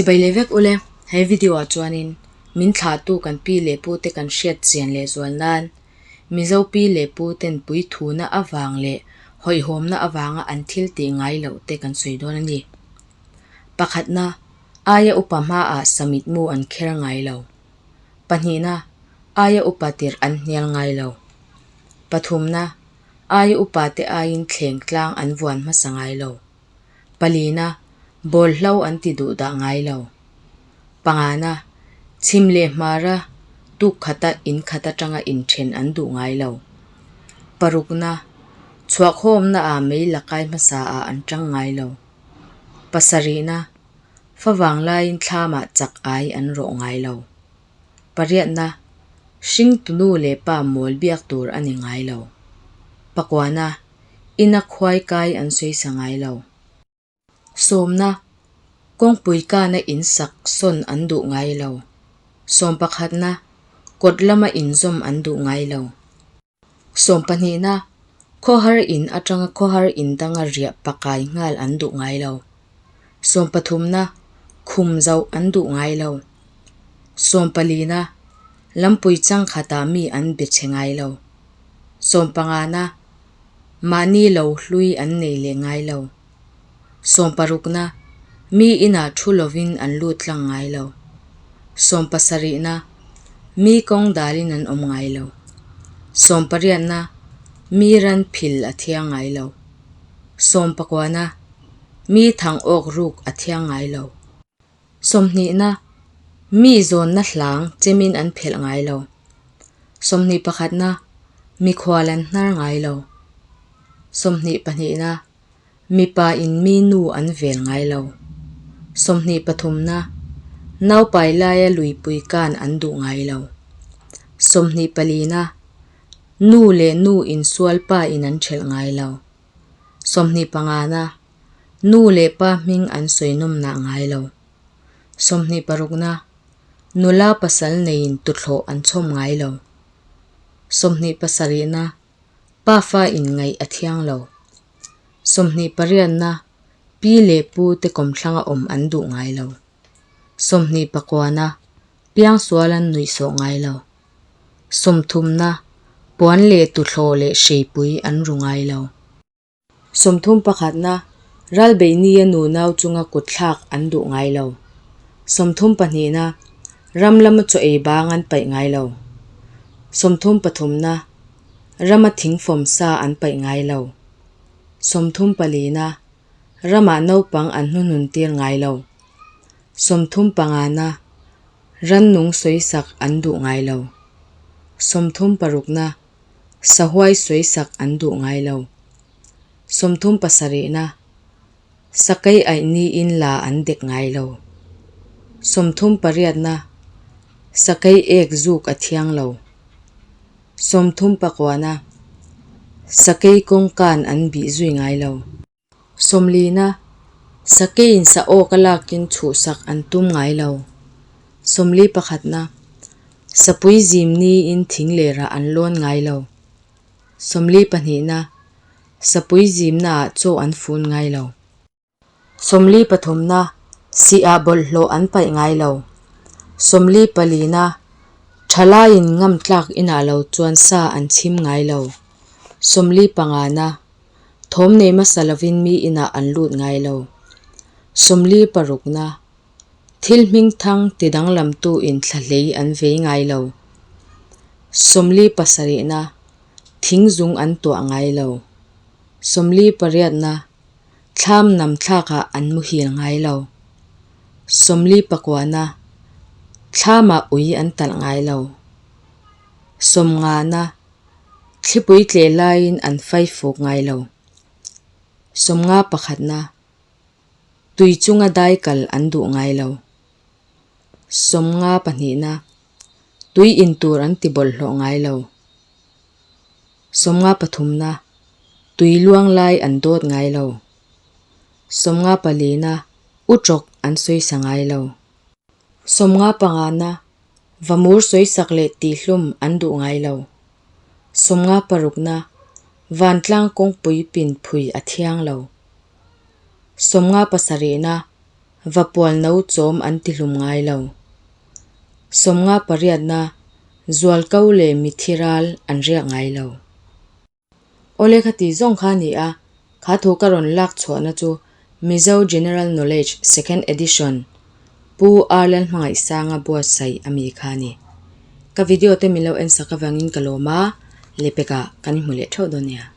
Chibai leh vek ule, he video ah chuanin min thlahtu kan pi leh pu te kan hriat chian leh zual nan Mizo pi leh pu ten puithuna avang leh hawihhawmna avanga an thil tih ngai loh te kan sawi dawn a ni. Pakhatna, aia upa hmaah samitmu an kher ngai lo. Pahnihna, aia upa tirh an hnial ngai lo. Pathumna, aia upa te aiin thleng tlang an vuan hmasa ngai lo. Palina, bawlhlo an ti duh dah ngai lo. Pangana, chhim leh hmara tuk khata in khat atanga inthen an duh ngai lo. Parukna, chhuahkhawmna ah mei la kai hmasa ah an tang ngai lo. Pasarihna, favang laiin thlamah chak ai an rawh ngai lo. Pariatna, hringtu nu leh pa mawl biak tur a ni ngai lo. Pakuana, ina khuai kai an sawi sa ngai lo. Sawmna, kawngpui kana in sak sawn an duh ngai lo. Sawm pakhatna, kawt lama inzawm an duh ngai lo. Sawm pahnihna, khawhar in atanga khawhar in danga riah pakai nghal an duh ngai lo. Sawm pathumna, khum zauh an duh ngai lo. Sawm palina, lampui changkhatah mi an be che ngai lo. Sawm pangana, mahni lo hlui an nei leh ngai lo. Sawm parukna, mi inah thu lovin an lut tlang ngai lo. Sawm pasarihna, mi kawng dalin an awm ngai lo. Sawm pariatna, mi ran phil a thiang ngai lo. Sawm pakuana, mi thang awk ruk a thiang ngai lo. Sawmhnihna, mi zawnna hlang chemin an phelh ngai lo. Sawmhnih pakhatna, mikhual an hnar ngai lo. Sawmhnih pahnihna, mipa in mi nu an vel ngai lo. Sawmhnih pathumna, naupai laia luipui kan an duh ngai lo. Sawmhnih palina, nu leh nu insual pa in an thelh ngai lo. Sawmhnih pangana, Nu leh pa hming an sawi nawm nah ngai lo. Sawmhnih parukna, nula pasal neiin tuthlawh an chhawm ngai lo. Sawmhnih pasarihna, pafa inngaih a thiang lo. Sawmhnih pariatna, pi leh pu te kawmthlanga awm an duh ngai lo. Sawmhnih pakuana, piangsual an nuihsawh ngai lo. Sawmthumna, puan leh tuthlawh leh hreipui an ru ngai lo. Sawmthum pakhatna, Ralbeihnia nunau chunga kutthlak an duh ngai lo. Sawmthum pahnihna, Ram lama chaw ei bang an paih ngai lo. Sawmthum pathumna, Rama thingfawm sa an paih ngai lo. Sawmthum palina, Ramah naupang an hnuhnun tir ngai lo. Sawmthum pangana, Rannung sawisak an duh ngai lo. Sawmthum parukna, Sahuai sawisak an duh ngai lo. Sawmthum pasarihna, Sakei aih niin la an dek ngai lo. Sawmthum pariatna, Sakei ek zuk a thiang lo. Sawmthum pakuana, Sakei kawngkan an bih zui ngai lo. Sawmlina, Sakeiin sa awk a lakin chhuhsak an tum ngai lo. Sawmli pakhatna, Sapui zim niin thing lerah an lawn ngai lo. Sawmli pahnihna, Sapui zimnaah chaw an fun ngai lo. Sawmli pathumna, Sihah bawlhhlawh an paih ngai lo. Sawmli palina, Thalaiin ngam tlak inah lo chuan sa an chhim ngai lo. Sawmli pangana, Thawm nei hmasa lovin mi inah an lut ngai lo. Sawmli parukna, Thil hmingthang ti danglamtu in thla hlei an vei ngai lo. Sawmli pasarihna, Thing zung an tuah ngai lo. Sawmli pariatna, Thlam nam thlakah an muhil ngai lo. Sawmli pakuana, Thlamah ui an talh ngai lo. Sawmngana, Thlipui tleh laiin an fai fuk ngai lo. Sawmnga pakhatna, Tui chunga dai kal an duh ngai lo. Sawmnga pahnihna, Tui in tur an ti bawlhhlawh ngai lo. Sawmnga pathumna, Tui luang lai an dawt ngai lo. Sawmnga palina, Utrawk an sawisa ngai lo. Sawmnga pangana, Vamur sawisak leh tihhlum an duh ngai lo. Sawmnga parukna, Vantlang kawngpui pin phui a thiang lo. Sawmnga pasarihna, Vapual no chawm an ti hlum ngai lo. 50 pariatna, Zualko leh mithi ral an riak ngai lo. Awle kha ti zawng kha a ni a, kha thu ka rawn lak chhuahna chu Mizo General Knowledge Second Edition Pu R Lalhmangaihsanga buatsaih a mi kha a ni. Ka video te min lo en sak avangin ka lawm a, lepekah kan inhmu leh theuh dawn nia.